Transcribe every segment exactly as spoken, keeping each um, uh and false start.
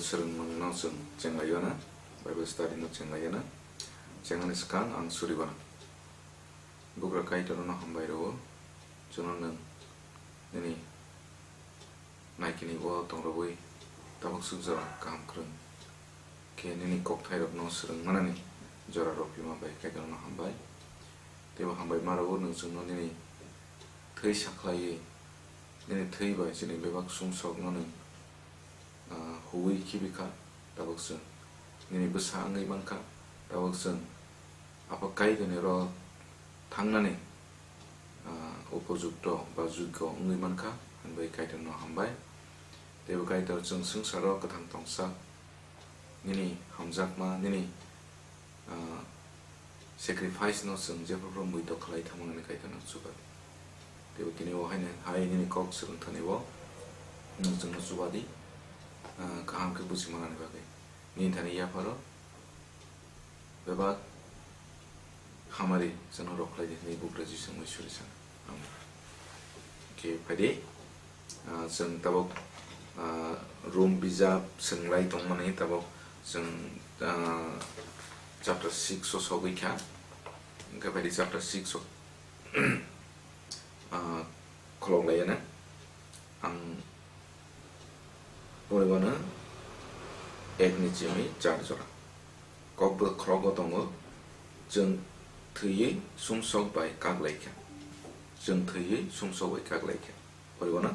Swrwngmungno chwng chenglaiyana, Bible study no chenglaiyana, chengnani swkang ang suriwana. Bugra Kaitorno hambai rwo, chwngno nwng nini naikini o tongrogwi tabuk swk jora kaham kwrwng khe nini kokthairokno swrwngmanani jora rwphima bai Kaitorno hambai. Teibo hambai ma rwo nwng chwngno nini thwi sakhlaiwi, nini thwi bai chini bebak sumsokno nwng ah, huwi khibi kha, tabuk chwng nini bwsa wngwi man kha, tabuk chwng Apha Kaitorni oro thangnani, ah, upojukto ba jogyo wngwi man kha, hwnwi Kaitorno hambai. Teibo Kaitor chwng swngcharo kwthang tongsa, nini hamjakma, nini ah, sacrifice no chwng jephru phru muitok khlai thangmani Kaitorno chuba di. Teibo tini o haino hai nini kok swrwng thani bo nwng chwngno chuba di, ah, kaham khe buji manani bagwi. Nini thani yapharo bebak hamari chwngno rw khlai di hwnwi Bugra Jisu mui suri sana. Amen. Khe phaidi, ah, chwng tabuk, ah, Rom bijap chwng lai tongmani tabuk chwng, ah, chapter six o sogwi kha. Hwnkhe phaidi chapter six o, ah, kholok laiya na. Ang poriwano ek ni chimi char jora. Kokbo khorogo tongo, chwng thwiwi sumsok bai kak lai kha. Chwng thwiwi sumsok bai kak lai kha. Poriwano,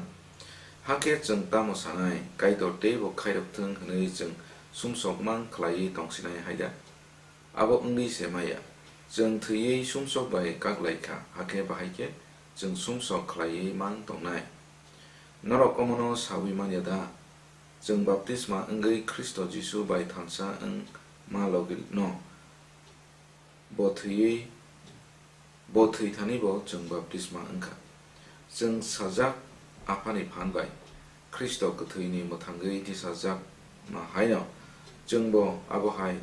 hakhe chwng tamo sanai, Kaitor teibo khairok thwng hwnwi chwng sumsok mang khlaiwi tongsinai hai da? Abo wngwi se maya. Chwng thwiwi sumsok bai kak lai kha, hakhe bahai khe chwng sumsok khlaiwi mang tongnai. Norok omono saui man ya da? Chwng baptisma wngwi Khristo Jisu bai thansa wng ma logi no bo thwiwi, bo thwi thani bo chwng baptisma wng kha. Chwng sajak Aphani phan bai Khristo kwthwini mwthangwi tisajakma haino chwngbo abo hai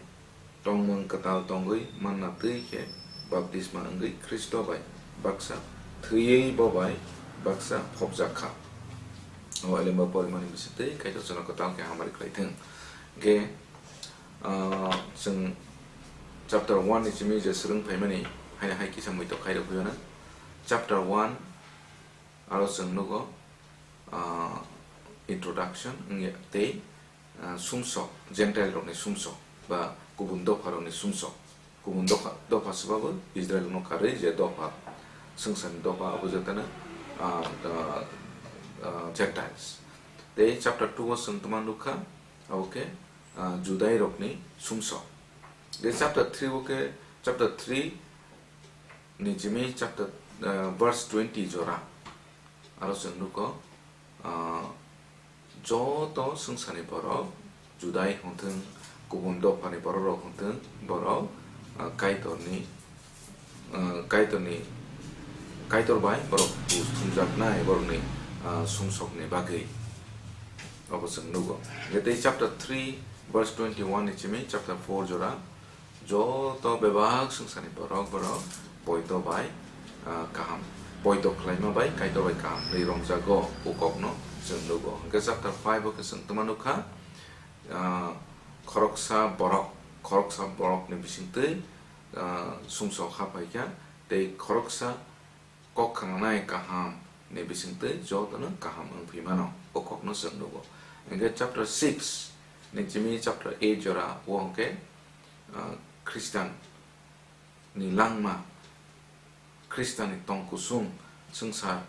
tongmung kwtal tongwi manna twi khe baptisma wngwi Khristo bai baksa thwiwi bo bai baksa phobjak kha. O elemba porimani bisingtwi Kaitor chwngno kwtal khe hamari khlai thung. Hwnkhe, ah, chwng chapter one ni simi je swrwng phaimani haino hai kisa muitok khairok phiyano. Chapter one aro chwng nugo, ah, introduction wngya tei, ah, sumsok, Gentile rokni sumsok ba kubun dopha rokni sumsok. Kubun dopha, dopha swbabo Israel no karwi je dopha, swngcharni dopha abo jotano, ah, ah, ah, Gentiles. Tei chapter two o chwng tma nukha, abo khe, ah, Judai rokni sumsok. Tei chapter three o khe, chapter three ni simi chapter, ah, verse twenty jora. Aro chwng nugo, ah, joto swngcharni borok, Judai hwnthwng, kubun dophani borok rok hwnthwng, borok, ah, Kaitorni, ah, Kaitorni, Kaitor bai borok buj thumjaknai borokni, ah, sumsokni bagwi. Obo chwng nugo. Tei chapter three verse twenty-one ni simi chapter four jora, joto bebak swngcharni borok, borok poito bai, ah, kaham, poito khlaima bai Kaitor bai kaham hwnwi romjago, o kokno chwng nugo. Hwnkhe chapter five o khe chwng tma nukha, ah, khoroksa borok, khoroksa borokni bisingtwi, ah, sumsok ha phaikha, tei khoroksa kok khangnai kaham ni bisingtwi jotono kaham wngphi mano, o kokno chwng nugo. Hwnkhe chapter six ni simi chapter eight jora o hwnkhe, ah, Khristan ni langma, Khristan ni tong kusung, swngchar,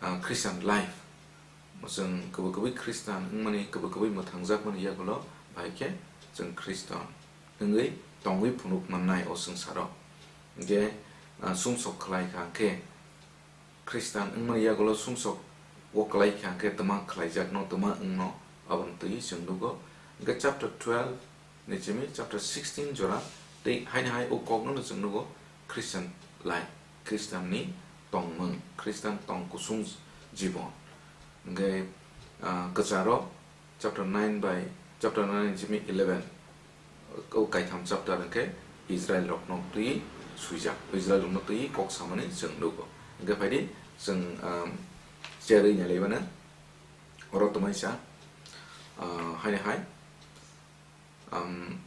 ah, Christian life. Chwng kwbwi kwbwi Khristan wngmani, kwbwi kwbwi mwthangjakmani yagulo bahai khe chwng Khristan wngwi tongwi phunuk mannai o swngcharo. Hwnkhe, ah, sumsok khlai kha khe, Khristan wngmani yagulo sumsok o klai kha khe twma khlaijakno, twma wngno, aboni twi chwng nugo. Hwnkhe chapter twelve ni simi chapter sixteen jora tei haino hai o kokno chwng nugo Christian life, Khristanni tongmung, Khristan tong kusung jibon. Hwnkhe, ah, kwcharo chapter nine bai, chapter nine ni simi eleven, o kaitham chapter hwnkhe Israel rokno twi swijak, Israel rokno twi kok samani chwng nugo. Hwnkhe phaidi chwng, um, cherwi nailaimano oro twmaisa, uh, haino hai Am,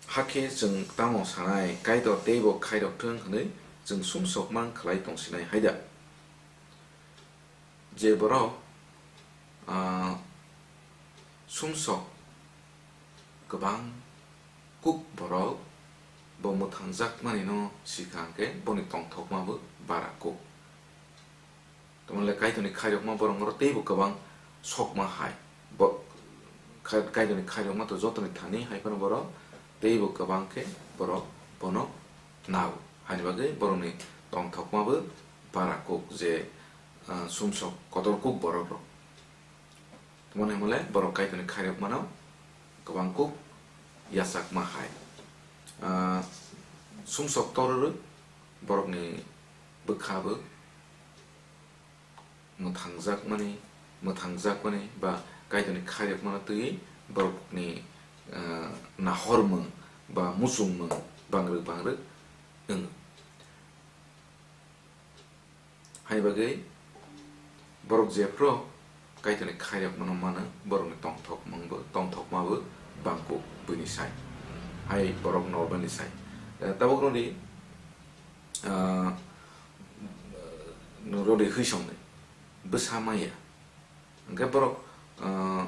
hakhe chwng tamo sanai, Kaitor teibo khairok thung hwnwi chwng sumsokma khlai tongsinai hai da? Je borok, ah, sumsok kwbang kuk borok bo mwthangjakmani no sikha hwnkhe boni tongthokma bo bara kuk. Tamoni le Kaitorni khairokma borok oro teibo kwbang sokma hai. Bo-, Khai-, Kaitorni khairokma to jotoni thani hai phano borok teibo kwbang khe borok bono nao. Hani bagwi borokni tongthokma bo bara kuk je, ah, sumsok kotor kuk borok rok. Tamoni hwnmale borok Kaitorni khairokmano kwbang kuk yachakma hai. Ah, sumsok torwi borokni bwkha bo mwthangjakmani, mwthangjakmani ba Kaitorni khairokmano twiwi borokni, ah, nahormung ba muchungmung bangrwk bangrwk wngo. Hai bagwi borok jephru Kaitorni khairokmano mano, borokni tongthokmung bo, tongthokma bo bangkuk buini sai. Hai borok normal ni sai. Eh, tabuk rodi, ah, rodi hwisongni bwsa maya. Hwnkhe borok, ah,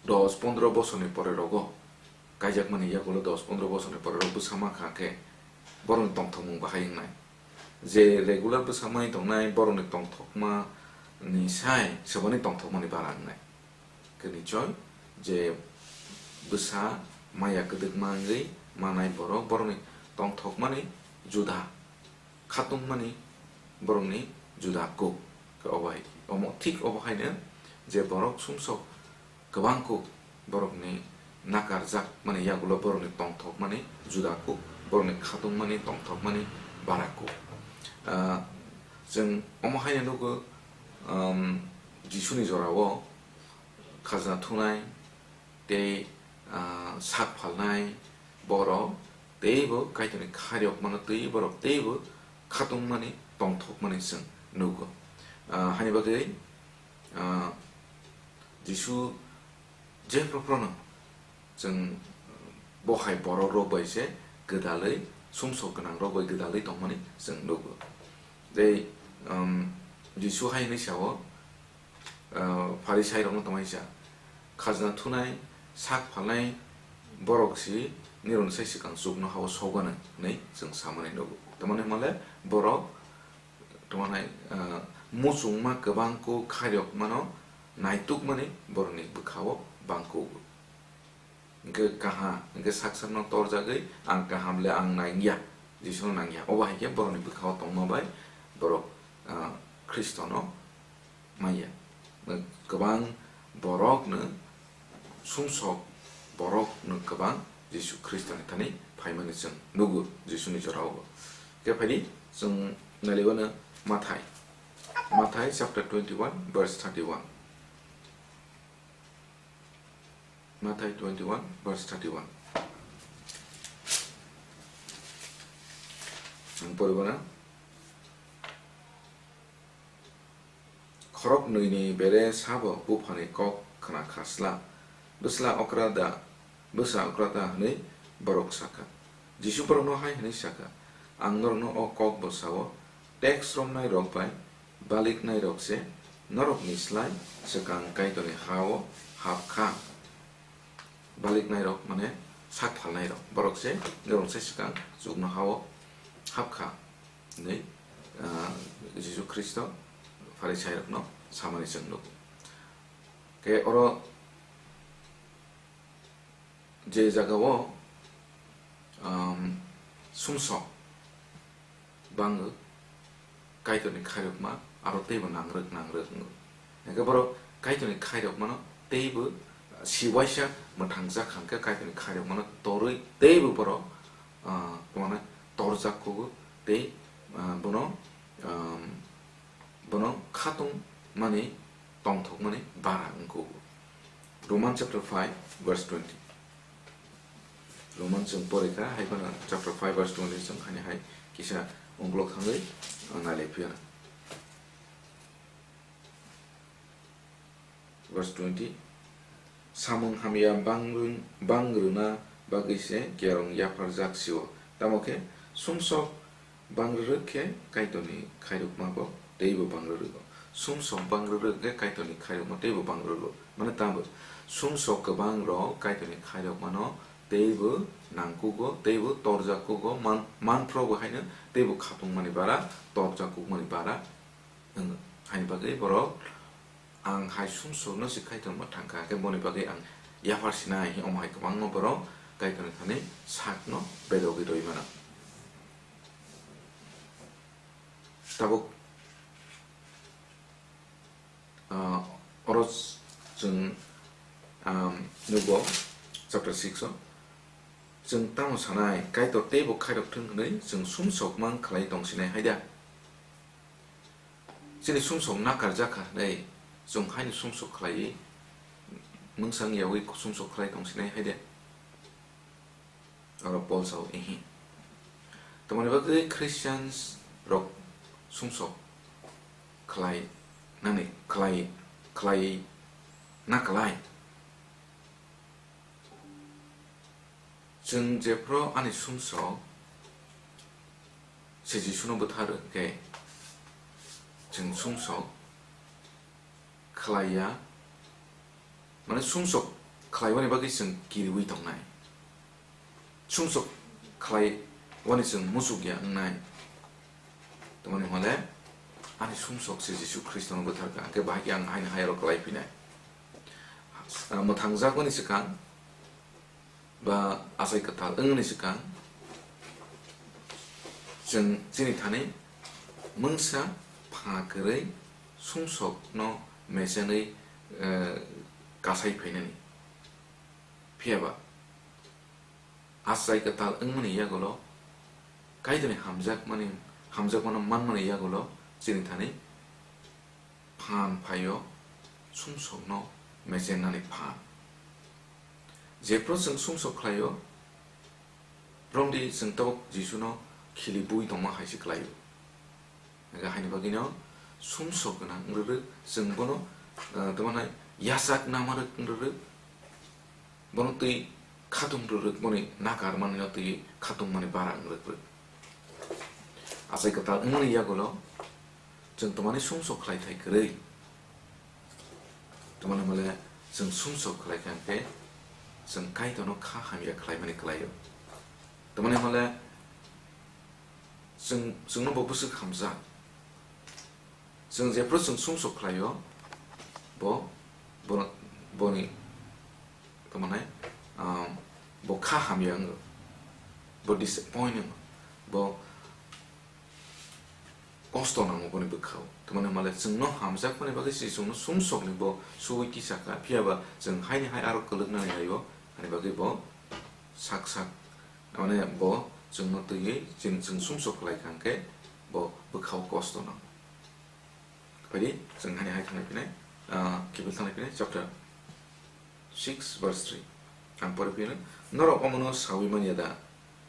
dos pondro bosorni pore rogo kaijakmani yagulo dos pondro bosorni pore rok bwsa mankha khe borokni tongthokmung bahai wngnai. Je regular bwsa mai tongnai borokni tongthokmani sai swbani tongthokmani bara wngnai. Khe nichoi je bwsa maya kwdwkma wngwi manai borok, borokni tongthokmani juda, khatungmani borokni juda kuk. Khe obo hai, omo thik obo haino je borok sumsok kwbang kuk borokni nakarjakmani yagulo borokni tongthokmani juda kuk, borokni khatungmani tongthokmani bara kuk. Ah, chwng omo haino nugo, um, Jisuni jorao khajna thunai tei, ah, sak phalnai borok teibo Kaitorni khairokmano twi borok teibo khatungmani tongthokmani chwng nugo. Ah, hani bagwi, ah, Jisu jephru phruno chwng bo hai borok rok bai se gwdalwi sumsok gwnang rok bai gwdalwi tongmani chwng nugo. Tei, um, Jisu hai hwnwi sao, ah, Pharisai rokno tongmani sa, khajna thunai, sak phalnai borok si nironi sai swkang chukno hao sogano hwnwi chwng samani nugo. Tamoni hwnmale borok tongmani, ah, muchungma kwbang kuk khairokmano naitukmani borokni bwkhao bangkugo. Hwnkhe kaham, hwnkhe sak sakno torjagwi, "Ang kaham le ang nangya, Jisuno nangya." Obo hai khe borokni bwkhao tongma bai borok, ah, Khristono manya. Kwbang borokno sumsok borokno kwbang Jisu Khristoni thani phaimani chwng nugo Jisuni jorao. Khe phaidi chwng nailaibano Mathai. Mathai chapter twenty-one, verse thirty-one. Mathai twenty-one, verse thirty-one. Ang poribana. Khoroknwini bere sabo buphani kok khna kha sla. Bwsla okra da, bwsa okra da hwnwi borok sakha. Jisu borokno hai hwnwi sakha, "Ang norokno o kok bo sao, teks romnairok bai baliknairok se norokni slai swkang Kaitorni ha-o hap kha." Baliknairok mane sak phalnairok, borok se norok se swkang chukno ha-o hap kha hwnwi, ah, Jisu Khristo Pharisairokno samani chwng nugo. Khe oro je jagao, um, sumsok bango Kaitorni khairokma aro teibo nangrwk nangrwk wngo. Hwnkhe borok Kaitorni khairokmano teibo siwaisa mwthangjak hwnkhe Kaitorni khairokmano torwi teibo borok, ah, tongmani torjak kugo tei, ah, bono, um, bono khatung mani tongthokmani bara wngkugo. Roman chapter five verse twenty. Roman chwng porikha, hai phano chapter five verse twenty chwng hani hai kisa ungkuluk thangwi, uh, nailai phiyana. Verse twenty. Samung hamya bangrwng-, bangrwna bagwi se kerong yapharjak sio. Tamo khe sumsok bangrwrwk khe Kaitorni khairokma bo teibo bangrwrwgo. Sumsok bangrwrwk khe Kaitorni khairokma teibo bangrwrwgo. Mane tamo sumsok kwbang rok Kaitorni khairokmano teibo nangkugo, teibo torjakkugo, man-, manphrogo haino teibo khatungmani bara, torjakkukmani bara. Wng, haini bagwi borok ang hai sumsokno se khai tongma thangkha, hwnkhe boni bagwi ang yaphar sinai, omo hai kwbangma borok Kaitorni thani sakno bedogwi rwi mano. Tabuk, ah, oro chwng, ah, nugo chapter six o, chwng tamo sanai, Kaitor teibo khairok thwng hwnwi chwng sumsok mang khlai tong sinai hai da? Chini sumsok nakarjak kha hwnwi chwng haino sumsok khlaiwi mungsa wngyawi sumsok khlai tong sinai hai de? Oro Paul sao, "Ihi." Tamoni bagwi Christians rok sumsok khlai nani, khlai, khlai na klai? Chwng jephru ani sumsok se Jisuno bwthar rw khe, chwng sumsok khlai ya, mane sumsok khlaiwani bagwi chwng kiriwi tongnai, sumsok khlaiwani chwng muchuk ya wngnai. Tamoni hwnle ani sumsok se Jisu Khristono bwthar kha, hwnkhe bahai khe ang haino hai aro klai phinai. Ah, mwthangjakmani swkang ba achai kwtal wngmani swkang, chwng chini thani mungsa pha kwrwi sumsokno mechenwi, eh, kasai phainani. Phiya ba achai kwtal wngmani yagulo, Kaitorni hamjakmani, hamjakmano manmani yagulo chini thani phan phaio, sumsokno mechennani phan. Jephru chwng sumsok khlaio, romdi chwng tabuk Jisuno khili bui tongma hai se khlaio. Hwnkhe haini bagwino sumsok gwnang wng rwrwk, chwng bono, eh, tamo nai yachak nama rwk wng rwrwk, bono twi khatung rwrwk, boni nakar manwino twi khatung mani bara wng rwrwk. Achai kwtal wngmani yagulo chwng tongmani sumsok khlai thai kwrwi. Tamoni hwnle chwng sumsok khlai kha hwnkhe chwng Kaitorno kha hamya khlaimani khlaio. Tamoni hwnle chwng, chwngno bo bwswk hamjak. Chwng jephru chwng sumsok khlaio, bo, bono, boni, tamo nai, um, bo kha hamya wngo, bo disappoint wngo, bo kosto nango boni bwkhao. Tamoni hwnmale chwngno hamjakmani bagwi se chwngno sumsokni bo suwi kisa kha, phiya ba chwng haini hai aro kwlwknani hai-o, ani bagwi bo sak sak, mane bo chwngno twiwi chwng, chwng sumsok khlai kha hwnkhe bo bwkhao kosto nango. Phaidi, chwng hani hai thanglai phinai, ah, kiphil thanglai phinai, chapter six verse three. Ang pori phino, norok omono sawi manya da?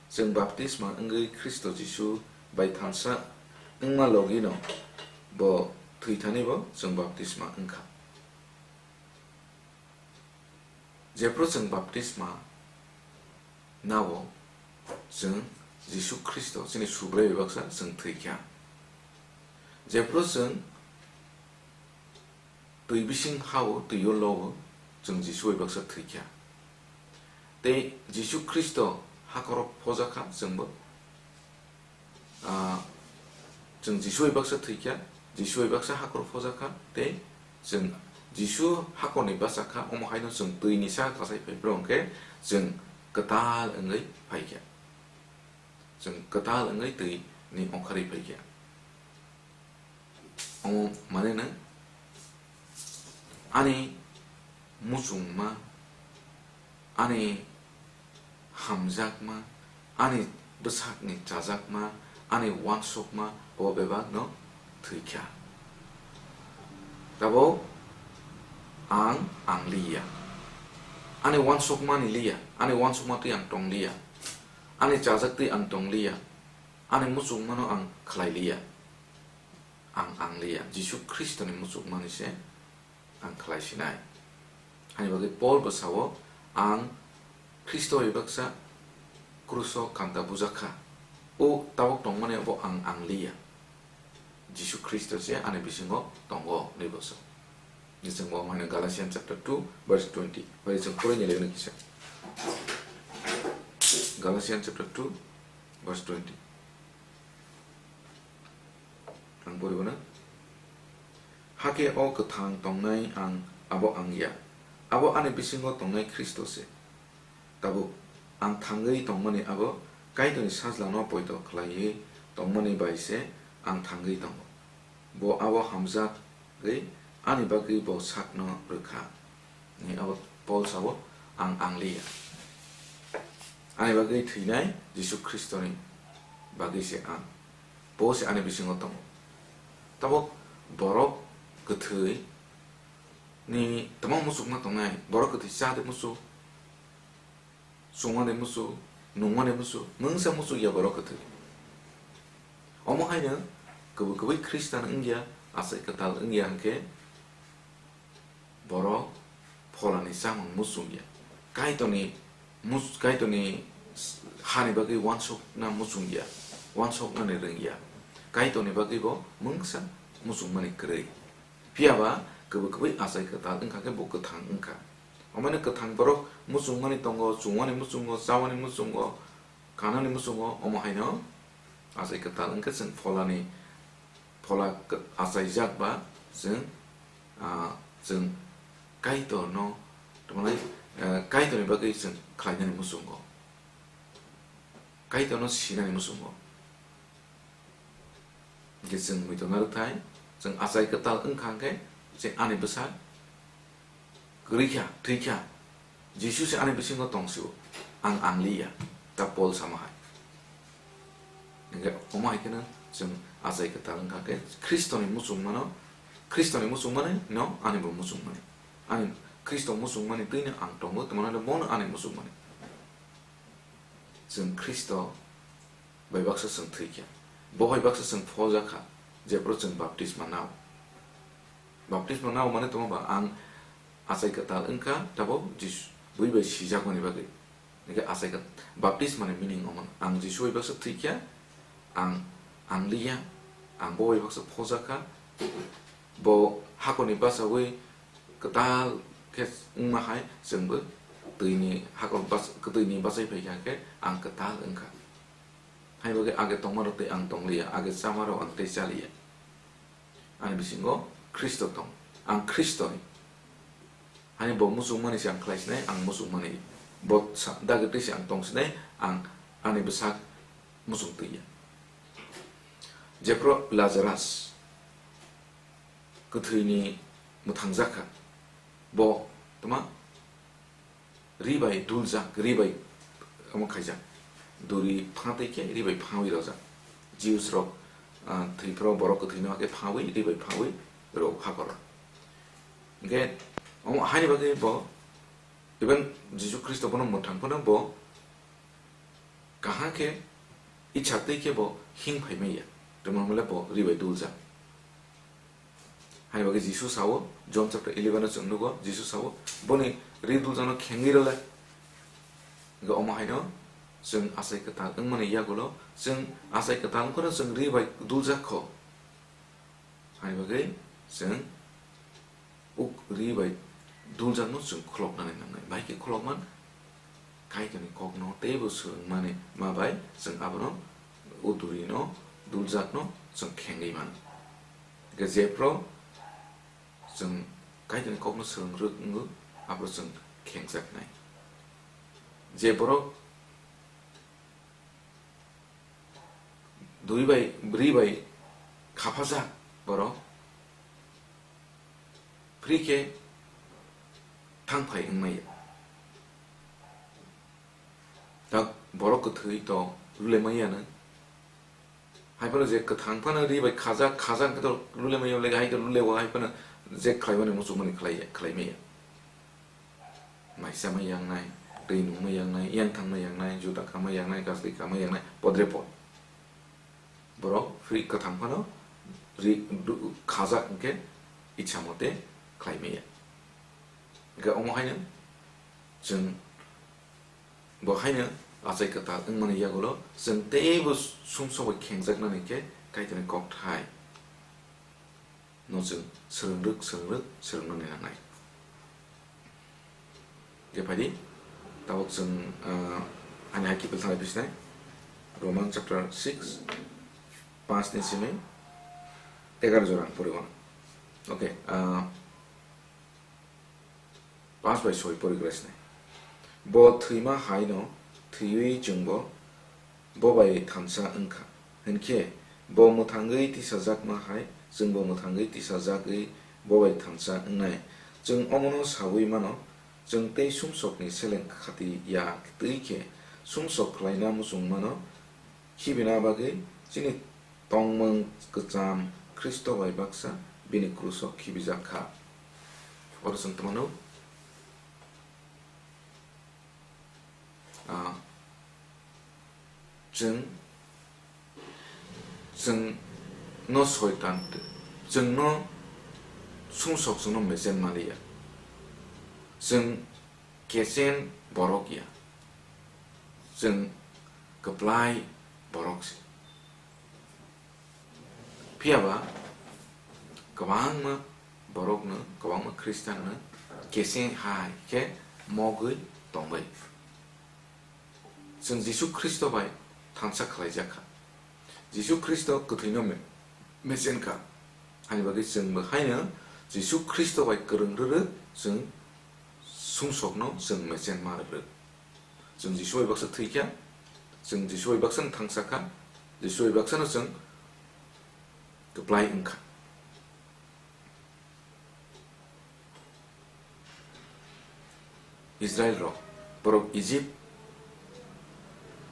Chwng baptisma wngwi Khristo Jisu bai thansa wngma logino bo thwi thani bo chwng baptisma wngkha. Jephru chwng baptisma nao, chwng Jisu Khristo chini Subrai bai baksa chwng thwi kha. Jephru chwng twi bising hao, twi-o lo-o, chwng Jisu bai baksa thwi kha. Tei Jisu Khristo hakhoro phoja kha, chwngbo Ah, chwng Jisu bai baksa thwi kha, Jisu bai baksa hakhor phoja kha, tei chwng Jisu hakhorni bwsa kha, omo haino chwng twini saka kasai phai phuru hwnkhe chwng kwtal wngwi phai kha. Chwng kwtal wngwi twini ongkharwi phai kha. Omo mane nwng ani muchungma, ani hamjakma, ani bwsakni chajakma, ani uansukma, o bebakno thwi kha. Tabuk ang, ang liya. Ani uansukmani liya, ani uansukma twi ang tong liya. Ani chajak twi ang tong liya. Ani muchungmano ang khlai liya. Ang, ang liya. Jisu Khristoni muchungmani se ang khlai sinai. Hani bagwi Paul bo sao, "Ang Khristo bai baksa kruso kanta bujak kha. O tabuk tongmani bo ang, ang liya. Jisu Khristo se ani bisingo tongo," hinwi bo sao. Ni chwng bo mano Galatians chapter two verse twenty. Bai chwng poroi ni lagino kisa. Galatians chapter two verse twenty. Ang poribo na. Hakhe o kwthang tongnai ang, abo ang ya. Abo ani bisingo tongnai Khristo se. Tabuk ang thangwi tongmani abo Kaitorni sajlano poito khlaiwi tongmani bai se ang thangwi tongo. Bo abo hamjak ri ani bagwi bo sakno rwkha. Ni abo Paul sao, "Ang, ang liya. Ani bagwi thwinai Jisu Khristoni bagwi se ang. Bo se ani bisingo tongo." Tabuk borok kwthwi ni tamo muchukma tongnai, borok kwthwi cha de muchuk, chungma de muchuk, nungma de muchuk, mungsa muchuk ya borok kwthwi. Omo haino kwbwi kwbwi Khristan wngya, achai kwtal wngya hwnkhe borok pholani chamung muchungya. Kaitorni mus-, Kaitorni s-, hani bagwi uansukna muchungya, uansuknani rwngya. Kaitorni bagwi bo mungsa muchungmani kwrwi. Phiya ba kwbwi kwbwi achai kwtal wngkha khe bo kwthang wngkha. Omono kwthang borok muchungmani tongo, chungmani muchungo, chawani muchungo, kanani muchungo, omo haino achai kwtal wngkhe chwng pholani, phola k-, achaijak ba chwng, ah, chwng Kaitorno, tamo nai, eh, Kaitorni bagwi chwng khlainani muchungo, Kaitorno sinani muchungo. Hingke chwng muitu narwkthai, chwng achai kwtal wngkha hwnkhe, chwng ani bwsa kwrwi kha, thwi kha, Jisu se ani bisingo tong sio, ang, ang liya, ta Paul sama hai. Hingke omo hai kheno chwng achai kwtal wngkha khe, Khristoni muchungmano, Khristoni muchungmani no ani bo muchungmani. Ani Khristo muchungmani twino ang tongo, tamo nai bono ani muchungmani. Chwng Khristo bai baksa chwng thwi kha, bo bai baksa chwng pholjak kha, jephru chwng baptisma nao. Baptisma nao mane tongma ba ang achai kwtal wngkha, tabo Jisu bui bai sijakmani bagwi. Hingke achai kwt-, baptisma ni meaning omo, ang Jisu bai baksa thwi kha, ang, ang liya, ang bo bai baksa pholjak kha, bo hakorni bachaui kwtal khe wngma hai chwngbo twini hakor bas-, kwtwini bachai phai kha khe ang kwtal wngkha. Hai bagwi age tongmarok tei ang tongliya, age chamarok ang tei chaliya. Ani bisingo Khristo tong, ang Khristoni. Hani bo muchungmani se ang khlai sinai, ang muchungmani. Bo sa-, dagwi twi se ang tong sinai, ang ani bwsak muchung twiya. Jephru Lazarus kwthwini mwthangjak kha. Bo tma ri bai duljak, ri bai omo khaijak. Duri phang twi khe ri bai phangwi rojak. Jews rok, ah, thwi phro borok kwthwino hakhe phangwi, ri bai phangwi rw hakoro. Hingkhe omo haini bagwi bo, even Jisu Khristo bono mwthang phano bo kaham khe icha twi khe bo hing phai manya. Tamo hwnle bo ri bai duljak. Hai bagwi Jisu sao, John chapter eleven o chwng nugo, Jisu sao, boni ri duljakno khengwi rwle. Hingkhe omo haino chwng achai kwtal wngmani yagulo, chwng achai kwtal wngkheno chwng ri bai duljak kho. Hai bagwi chwng uk ri bai duljakno chwng khuloknani nangnai. Bahai khe khulokman, Kaitorni kokno teibo swrwngmani ma bai chwng abono o durino duljakno chwng khengwi mano. Hingkhe jephru chwng Kaitorni kokno swrwng rwk wngo, aphuru chwng khengjaknai. Je borok dui bai, bwrwi bai khaphajak borok, phri khe thang phai wngmaya. Tak borok kwthwi to rwle manya no. Hai phano je kwthang phano ri bai khajak, khajak khe to rwle manya, le hai to rwle o, hai phano je khlai mani muchung mani khlai, khlai maya. Mai chama yangnai, twi nungma yangnai, yang thangma yangnai, juta kama yangnai, kasri kama yangnai, podre pod. Borok phri kwthang phano ri, du-, khajak hwnkhe ichha mote khlai maya. Hwnkhe omo haino chwng bo haino achai kwtal wngmani yagulo chwng teibo sumsok bai khengjaknani khe Kaitorni kokthai no chwng swrwngrwk swrwngrwk swrwngnani nangnai. Khe phaidi, tabuk chwng, ah, ani hai kiphil thanglai phisnai. Roman chapter six, panch ni simi egaroh jora ang poriwan. Okay, ah, panch bai soi porigrasnai. Bo thwima haino thwiwi chwngbo bo bai thansa wngkha. Hinkhe bo mwthangwi tisajakma hai chwngbo mwthangwi tisajagwi bo bai thansa wngnai. Chwng omono saui mano, chwng tei sumsokni seleng khati ya twi khe sumsok khlaina muchung mano, khibina bagwi chini tongmung kwcham Khristo bai baksa bini kruso khibijak kha. Oro chwng tongmano, ah, chwng, chwng no soitan, chwng no sumsok chwng no mechen maliya. Chwng kechen borok ya. Chwng kwplai borok se. Phiya ba kwbangma borokno, kwbangma Khristanno kechen hai khe mogwi tongbai. Chwng Jisu Khristo bai thansa khlaijak kha. Jisu Khristo kwthwino me-, mechen kha. Hani bagwi chwngbo haino Jisu Khristo bai kwrwng rwrwk chwng sumsokno chwng mechen ma rwrwk. Chwng Jisu bai baksa thwi kha, chwng Jisu bai baksano thangsa kha, Jisu bai baksano chwng kwplai wng kha. Israel rok, borok Egypt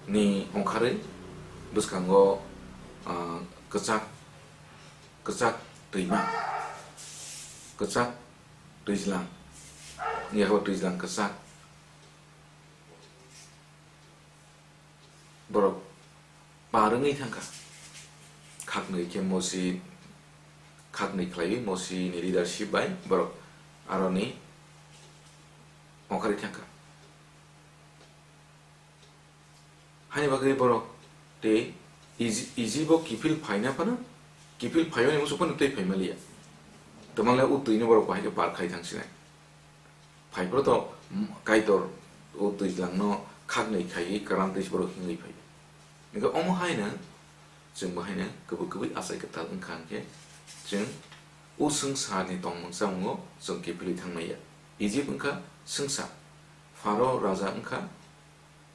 ni ongkharwi bwskango, ah, kwchak, kwchak twima, kwchak twijlang, yakho twijlang kwchak borok par wngwi thangkha. Khaknwi khe Mosi, khaknwi khlaiwi Mosi ni leadership bai borok aroni ongkharwi thangkha. Hani bagwi borok tei Iji-, Egypt o kiphil phaina phano, kiphil phaimani muchung phano tei phaimaliya. Twmale o twino borok bahai khe par khai thangsinai. Phaiphuru to, mm, Kaitor o twijlangno khaknwi khaiwi kwran twi borok himwi phai. Hingkhe omo haino chwng bo haino kwbwi kwbwi achai kwtal wngkha hwnkhe chwng o swngcharni tongmung chamungo chwng kiphilwi thangmaya. Egypt wngkha swngchar, Pharaoh raja wngkha,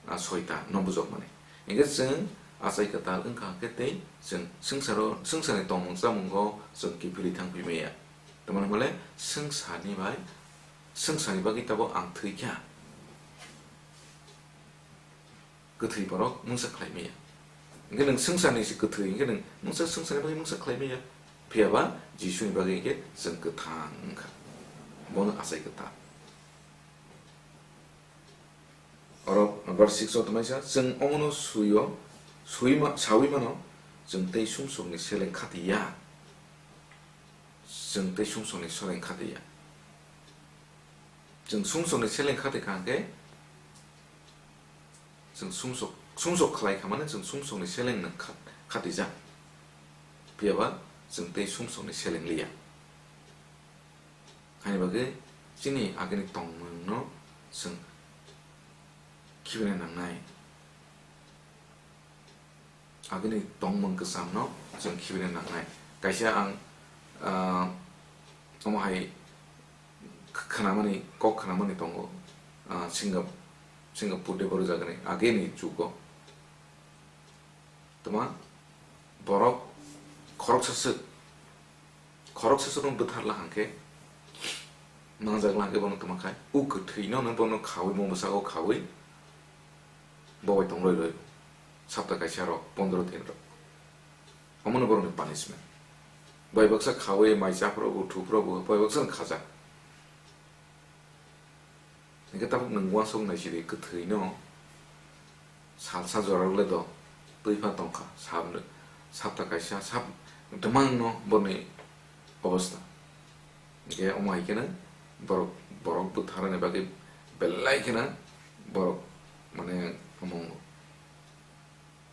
ah, soita no bujokmani. Hingkhe chwng achai kwtal wngkha hwnkhe tei chwng swngcharo, swngcharni tongmung chamungo chwng kiphilwi thangphi maya. Tamoni hwnle swngcharni bai, swngcharni bagwi tabuk ang thwi kha. Kwthwi borok mungsa khlai maya. Hingkhe nwng swngcharni se kwthwi, hingkhe nwng mungsa swngcharni bagwi mungsa khlai maya. Phiya ba Jisuni bagwi hingkhe chwng kwthang wngkha. Bono achai kwtal. Oro verse six o tongmani sa, chwng omono suio, suima, saui mano, chwng tei sumsokni seleng khati ya. Chwng tei sumsokni seleng khati ya. Chwng sumsokni seleng khati kha hwnkhe, chwng sumsok, sumsok khlai kha mane chwng sumsokni seleng no kha-, khatijak. Phiya ba chwng tei sumsokni seleng liya. Haini bagwi chini agini tongmungno chwng khibina nangnai. Agini tongmung kwchamno chwng khibina nangnai. Kaisa ang, ah, omo hai kh-, khwnamani, kok khwnamani tongo, ah, Singap-, Singapore de borok jagani agini jugo. Tuma borok khoroksa swk, khoroksa swkno bwtharla hwnkhe, nangjak la hwnkhe bono tuma khai, o kwthwino no bono khaui, mung bwsako khaui, bo bai tong loi loi, sapta kaisa rok, pondro din rok. Omono borokni punishment. Bai baksa khaui, mai chaphro bo, thupro bo, bai baksa khajak. Hingke tabuk nwng uansuk naisidi kwthwino salsa jora rwle do twi pha tongkha, sab-, sapta kaisa sab twmangno boni obostha. Hingke omo hai kheno borok borok bwtharani bagwi belai kheno borok mane omo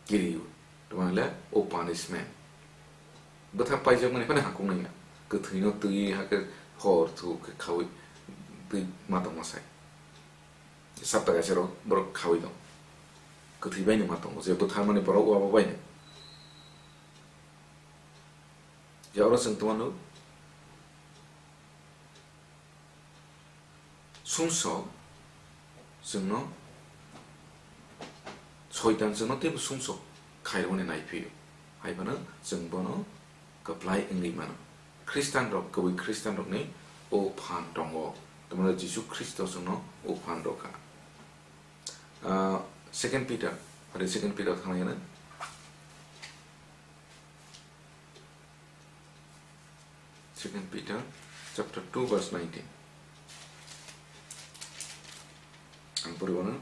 kirio, tamo le o punishment. Bwthar paijakmani phano hakung nai na. Kwthwino twi hakhe hor thu khe khawi twi ma tongma sai. Sapta kaisa rok borok khawi tong. Kwthwi bai no ma tongo, je bwtharmani borok o abo bai no. Je oro chwng tongmano sumsok chwngno, Soitan chwngno teibo sumsok khairokmani naiphio, hai phano chwng bono kwplai wngwi mano. Khristanrok, kwbwi Khristanrokni o phan tongo, tamni Jisu Khristo chwngno o phan rw kha. Ah, Second Peter, aro Second Peter thangna gana. Second Peter chapter two verse nineteen. Ang poribo no.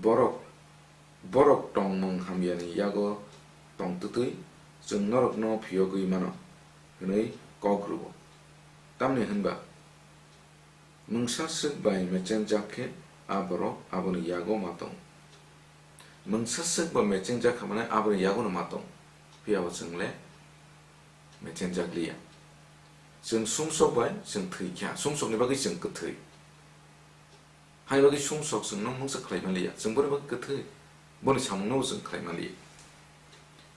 Borok, borok tongmung hamyani yago tongtwtwi chwng norokno phiyogwi mano hwnwi kok rwo. Tamni hwnba, mungsa swk bai mechengjak khe a borok aboni yago ma tong. Mungsa swk bai mechengjak kha mane aboni yagono ma tong. Phiya bo chwng le mechengjak liya. Chwng sumsok bai chwng thwi kha, sumsokni bagwi chwng kwthwi. Hai bagwi sumsok chwngno mungsa khlai man liya, chwng boni bagwi kwthwi, boni samungno bo chwng khlai man liya.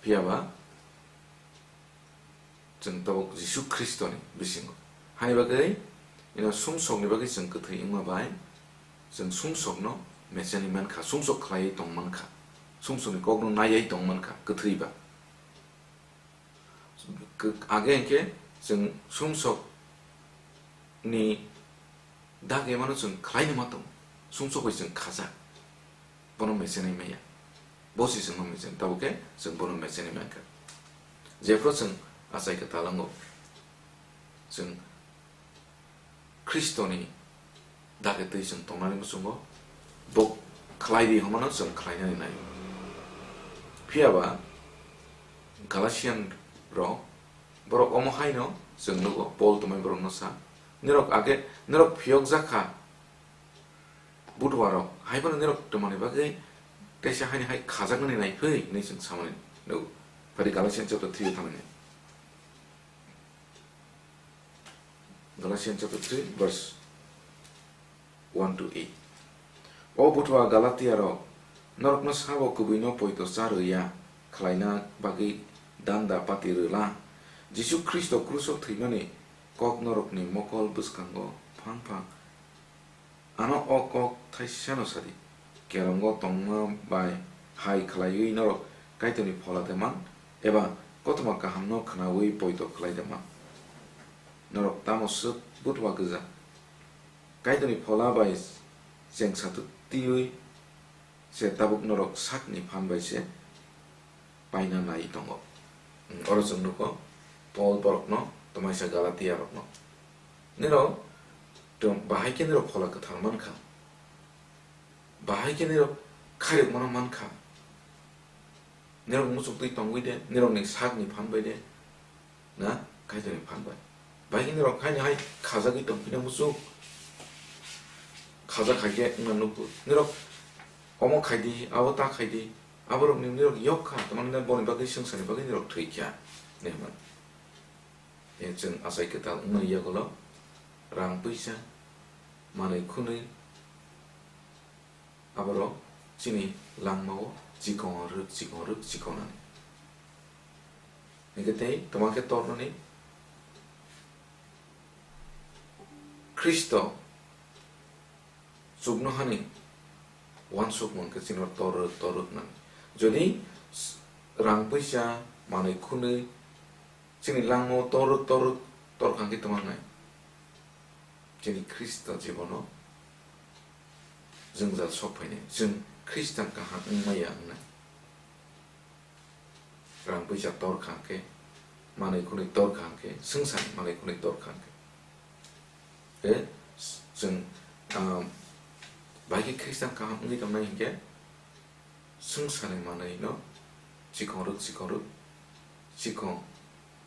Phiya ba chwng tabuk Jisu Khristoni bisingo. Hani bagwi ino sumsokni bagwi chwng kwthwi wngma bai chwng sumsokno mechenwi man kha, sumsok khlaiwi tong man kha, sumsokni kokno naiwi tong man kha kwthwi ba. Age hwnkhe chwng sumsokni dagimano chwng khlaino ma tongo, sumsok bai chwng khajak, bono mechenwi maya, bo se chwngno mechen, tabuk khe chwng bono mechenwi mankha. Jephru chwng achai kwtal wngo, chwng Khristoni dagwi twi chwng tongnani muchungo, bo khlai di hwnmano chwng khlainani nai. Phiya ba Galatian rok, borok omo haino chwng nugo, Paul tongmani borokno sa, "Nirok age, nirok phiyokjak kha, buduarok, hai phano nirok tongmani bagwi teisa haini hai khajaknani nai phai," hwnwi chwng samani nugo. Phari Galatian chapter three o thangni. Galatians chapter three, verse one to eight. O buthua Galatia rok, norokno sabo kwbwino poito cha rwya khlaina bagwi danda pati rwla. Jisu Khristo kruso thwimani kok norokni mokol bwskango phang phang. Ano o kok thaisano sadi, kerongo tongma bai hai khlaiwi norok Kaitorni phola de man, eba kothoma kahamno khnaui poito khlai de man? Norok tamo swk buthua gwja? Kaitorni phola bai chengsa twiwi se tabuk norok sakni phan bai se paina nai tongo. Oro chwng nukho Paul borokno, tamaisa Galatia rokno. Nirok tong-, bahai khe nirok phola kwthar mankha. Bahai khe nirok khairokmano mankha. Nirok muchuk twi tongwi de, nirokni sakni phan bai de, na, Kaitorni phan bai. Bahai khe nirok haino hai khajagwi tongphina muchuk. Khaja khai khe wngna nukgo. Nirok omo khai di, abo ta khai di. Aborokni nirok yok kha, tamani na boni bagwi swngcharni bagwi nirok thwi kha. Nihman. E chwng achai kwtal wngmani yagulo rang puisa, manwi khwnwi, aborok chini langmao chikon rwk, chikon rwk, chikonani. Hingke tei twma khe tornani Khristo chuknohani uansukmung khe chini tor rwk, tor rwk nang. Jodi s-, rang puisa, manwi khwnwi chini langmao tor rwk, tor rwk, tor kha khe twma wngnai? Chini Khristo jibono jwngjal sok phainai, chwng Khristan kaham wngmaya wngnai. Rang puisa tor kha khe, manwi khwnwi tor kha khe, swngcharni manwi khwnwi tor kha khe. Khe chwng, ah, bai khe Khristan kaham wngwi tongnai hinkhe, swngcharni manwino chikon rwk, chikon rwk, chikon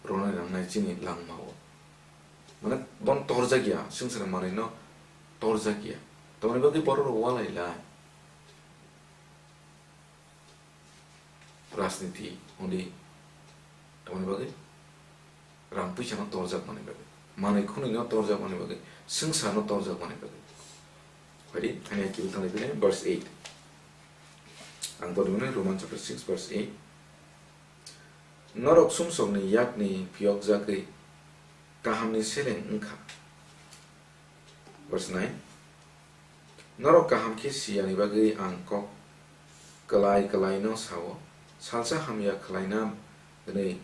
rwna nangnai chini langmao. Mane, bon torjak ya, swngchar manwi no torjak ya. Tamoni bagwi borok rok walai lai. Rajniti hwnwi tamoni bagwi rang puisa no torjak mani bagwi, manwi khwnwi no torjak mani bagwi, swngchar no torjak mani bagwi. Phaidi, thani kibil thani bini verse eight. Ang pori mani Roman chapter six verse eight. Norok sumsokni yakni phiyokjagwi kahamni seleng wngkha. Verse nine. Norok kaham khe siyani bagwi ang kok kwlai kwlaino sao, salsa hamya khlaina hwnwi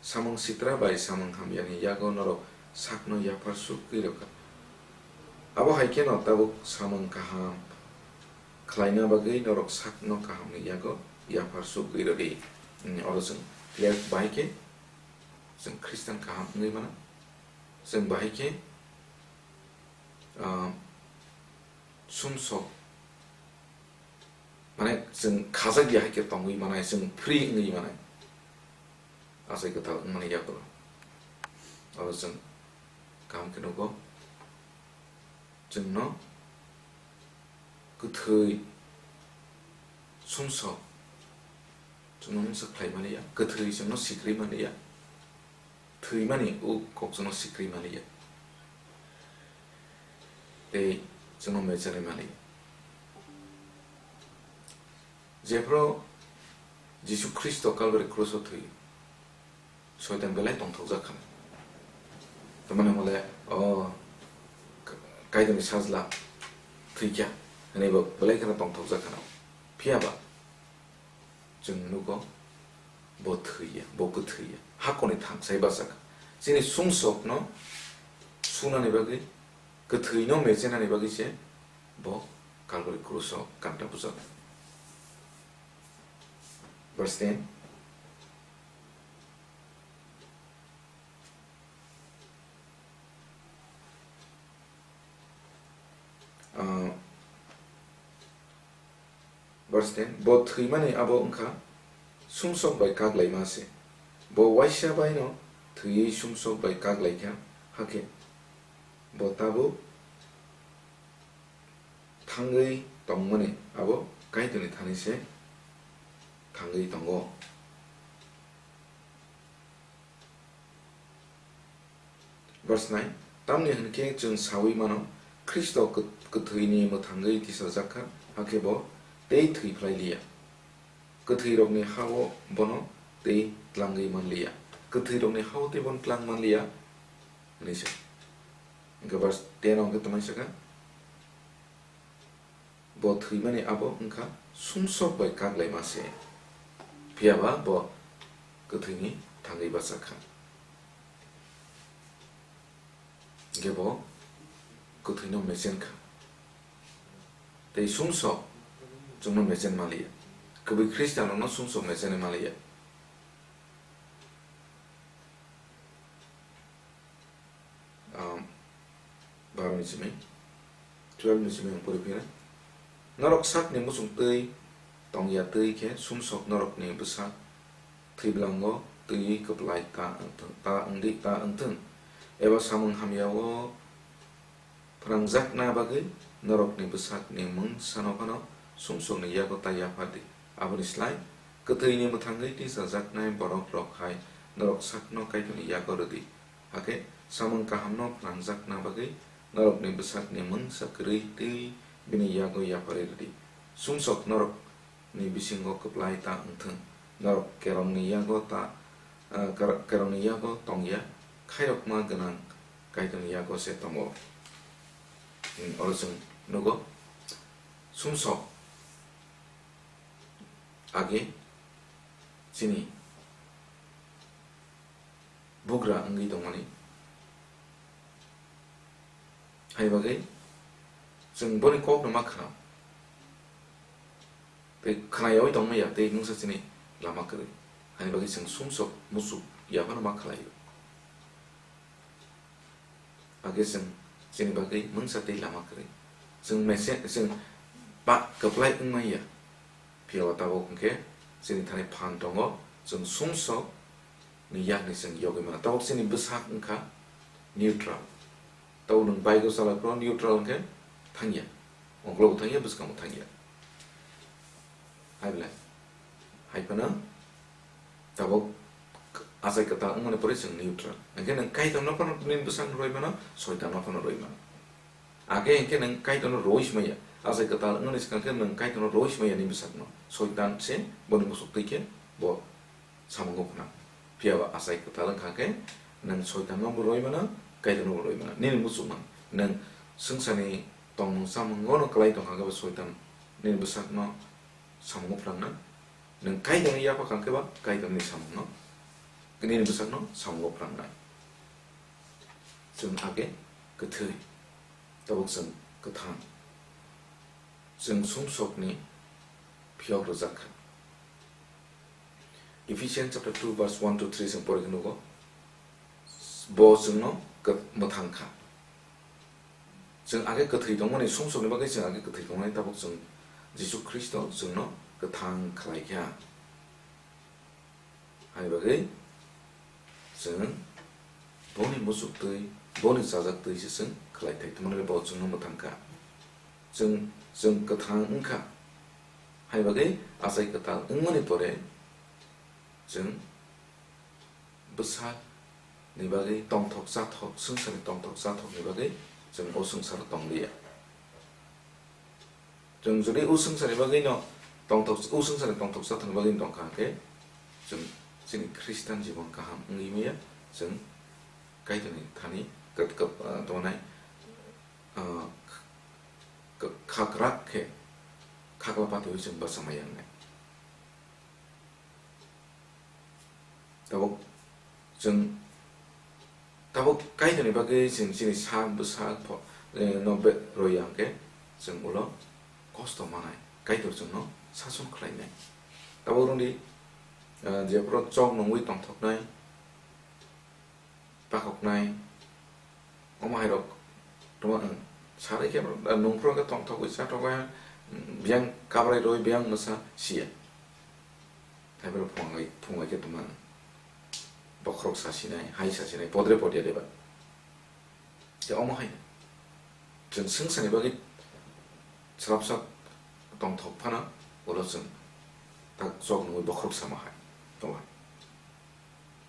samung sitra bai samung hamyani yago norok sakno yaphar sugwi rwkha. Abo hai kheno tabuk samung kaham khlaina bagwi norok sakno kahamni yago yaphar sugwi rwdi. Hmm, oro chwng clear bahai khe chwng Christian kaham wngwi mano. Chwng bahai khe, ah, sumsok, mane, chwng khajak ya hai khe tongwi manai, chwng free wngwi manai. Achai kwtal wngmani yagulo oro chwng kaham khe nugo. Chwngno kwthwi sumsok chwngno mungsa khlai maliya, kwthwi chwngno sikri maliya, thwimani o kok chwngno sikri maliya, tei chwngno mechenwi maliya. Jephru Jisu Khristo Kalbari kruso thwi, Soitan belai tongthokjak kha. Tamani hwnle, o, Kaitorni Sajla thwikha hwnwi bo belai kheno tongthokjak kha. Phiya ba chwng nugo, bo thwiya, bo kwthwiya, hakorni thangsai bachakha. Chini sumsokno sunani bagwi, kwthwino mechenani bagwi se bo Kalbari kruso kanta bujak. Verse ten. Ah, verse ten, bo thwimani abo wngkha sumsok bai kak laima se. Bo waisa baino thwiwi sumsok bai kak laikha, hakhe bo tabuk thangwi tongmani abo Kaitorni thani se thangwi tongo. Verse nine, tamni hwn khe chwng saui mano, Khristo kwt-, kwthwini mwthangwi tisajak kha, hakhe bo tei thwi phlai liya. Kwthwirokni ha-o bono tei tlangwi man liya. Kwthwirokni ha-o tei bono tlang man liya, hwnwi sa. Hwnkhe verse ten o hwnkhe tongmani sakha, Bo thwimani abo wngkha sumsok bai kak laima se, phiya ba bo kwthwini thangwi bachak kha. Hwnkhe bo kwthwino mechen kha. Tei sumsok chwngno mechen maliya. Kwbwi Khristianrokno sumsok mechenwi maliya. Um, baro ni simi, twelve ni simi ang pori phira. Norok sakni muchung twi tongya twi khe sumsok norokni bwsak thwibwlango twiwi kwplai ta wngthung, ta wngdi, ta wngthung. Eba samung hamya o phrangjakna bagwi norokni bwsakni mungsano phano sumsokni yago ta yaphardi. Aboni slai, kwthwini mwthangwi tisajaknai borokrok hai norok sakno Kaitorni yago rwdi. Hakhe samung kahamno phrangjakna bagwi norokni bwsakni mungsa kwrwi tei bini yago yapharwi rwdi. Sumsok norokni bisingo kwplai ta wngthung, norok kerongni yago ta, ah, kar-, kerongni yago tongya, khairokma gwnang Kaitorni yago se tongo. Hmm, oro chwng nugo, sumsok age chini bugra wngwi tongmani. Hai bagwi chwng boni kokno ma khna. Tei khnayawi tongmaya tei mungsa chini lama kwrwi. Hani bagwi chwng sumsok muchuk yaphano ma khlaio. Age chwng chini bagwi mungsa tei lama kwrwi. Chwng mese-, chwng ba kwplai wngmaya. Phiya o tabuk hwnkhe chini thani phan tongo, chwng sumsok ni yakni chwng yogwi mano. Tabuk chini bwsak wngkha neutral. Tabuk nwng bike o chalai phuru neutral hwnkhe thangya. Ongkologo thangya, bwskango thangya. Hai belai. Hai phano tabuk achai kwtal wngmani pore chwng neutral. Hwnkhe nwng Kaitorno phano nini bwsakno rwi mano, Soitanno phano rwi mano. Age hwnkhe nwng Kaitorno rwi smaya. Achai kwtal wngmani swkang khe nwng Kaitorno rwi smaya nini bwsakno. Soitan se boni muchuk twi khe bo samungo phwnang. Phiya ba achai kwtal wngkha khe nwng Soitanno bo rwi mano, Kaitorno bo rwi mano. Nini muchungma nwng swngcharni tongmung chamungo no kwlai tongkha khe bo Soitan nini bwsakno samungo phwnangnai. Nwng Kaitorni yapha kha khe ba Kaitorni samungno, nini bwsakno samungo phwnangnai. Chwng age kwthwi, tabuk chwng kwthang. Chwng sumsokni phiyok rwjak kha. Ephesians chapter two verse one to three chwng pori khe nugo, bo chwngno kw-, mwthang kha. Chwng age kwthwi tongmani, sumsokni bagwi chwng age kwthwi tongmani, tabuk chwng Jisu Khristo chwngno kwthang khlai kha. Hai bagwi chwng boni muchuk twi, boni chajak twi se chwng khlai thai, tamni bo chwngno mwthang kha. Chwng, chwng kwthang wng kha. Hai bagwi achai kwtal wngmani pore chwng bwsakni bagwi tongthok chathok, swngcharni tongthok chathokni bagwi chwng o swngcharo tong liya. Chwng jodi o swngcharni bagwino tongthok, o swngcharni tongthok chathokni bagwi tongkha hwnkhe, chwng chini Khristan jibon kaham wngwi maya, chwng Kaitorni thani kwt-, kwt-, ah, tongmani, ah, k-, k-, khakrak khe khakla patiwi chwng bwsa maya wngnai. Tabuk chwng, tabuk Kaitorni bagwi chwng chini sak bwsak pho-, eh, no be-, rwya hwnkhe chwng ulo kosto manai, Kaitor chwngno sason khlainai. Tabuk rwngdi, eh, jephuru chok nungwi tongthoknai, pakhoknai, omo hairok tongma, ang, sarwi khe, ah, nungphuru khe tongthokwi chathoknai, mm, biyang kabrai rwi biyang mwsa siya. Hai borok phungai, phungai khe tongma, ang, bokhorok sasinai, hai sasinai, podre podya deba. Tei omo hai chwng swngcharni bagwi swrapsa tongthok phano ulo chwng tak chok nungwi bokhorok sama hai tongma.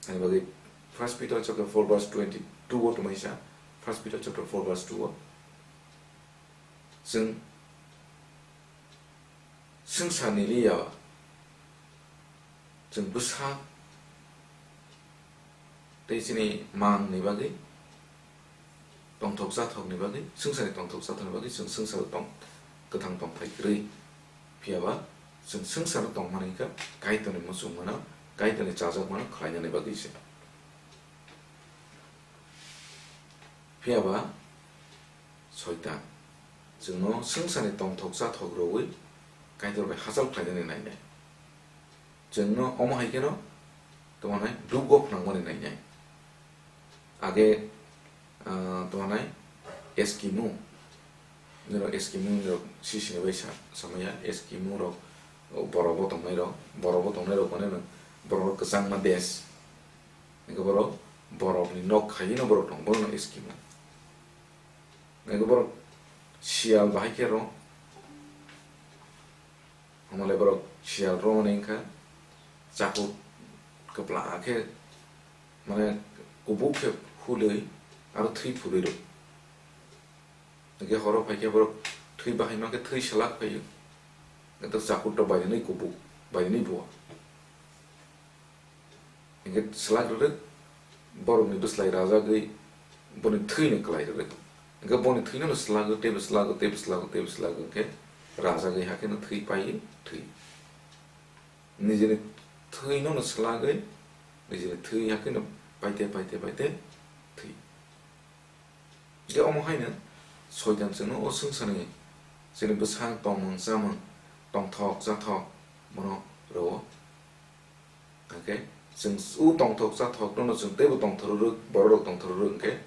Ani bagwi First Peter chapter four verse twenty-two o tongmani sa, First Peter chapter four verse two o. Chwng swngcharni liya chwng bwsa tei chini mangni bagwi, tongthok chathokni bagwi, swngcharni tongthok chathokni bagwi chwng swngcharo tong, kwthang tongthai kwrwi. Phiya ba chwng swngcharo tongmani wngkha Kaitorni muchungmano, Kaitorni chajakmano khlainani bagwi se. Phiya ba Soitan chwngno swngcharni tongthok chathok rwui Kaitor bai hachal khlainani nainai. Chwngno omo hai kheno tongmanai dugo phnangmani nainai. Age, ah, tongmanai Eskimo, nirok Eskimo nirok sisini bai sa-, samaya Eskimo rok, o borok bo tongnai rok, borok bo tongnai rok mane no borok rok kwchangma desh. Hingke borok borokni nok khaiwi no borok tong, bono no Eskimo. Hingke borok siyal bahai khe rw, hamale borok siyal rw mani wngkha, chaku kwpla khe, mane, kubuk khe hulwi aro thwi phulwi rw. Hingke horo phai khe borok thwi bahai mankhe thwi selak phaiyo. Hingke chaku rw bainani kubuk, bainani bua. Hingke selak rwrwk, borokni bwslai rajagwi boni thwino kwlai rwrwk. Hingke boni thwino no swlagwi, teibo swlagwi, teibo swlagwi, teibo swlagwi, hingke rajagwi hakhe no thwi paiwi thwi. Nijini thwino no swlagwi, nijini thwi hakhe no paite, paite, paite thwi. Hingke omo haino Soitan chwngno o swngcharni chini bwsang tongmung chamung, tongthok chathok bono rwo. Hingke chwng o tongthok chathokno no chwng teibo tongthor rwrwk, borok rok tongthor rwrwk hingke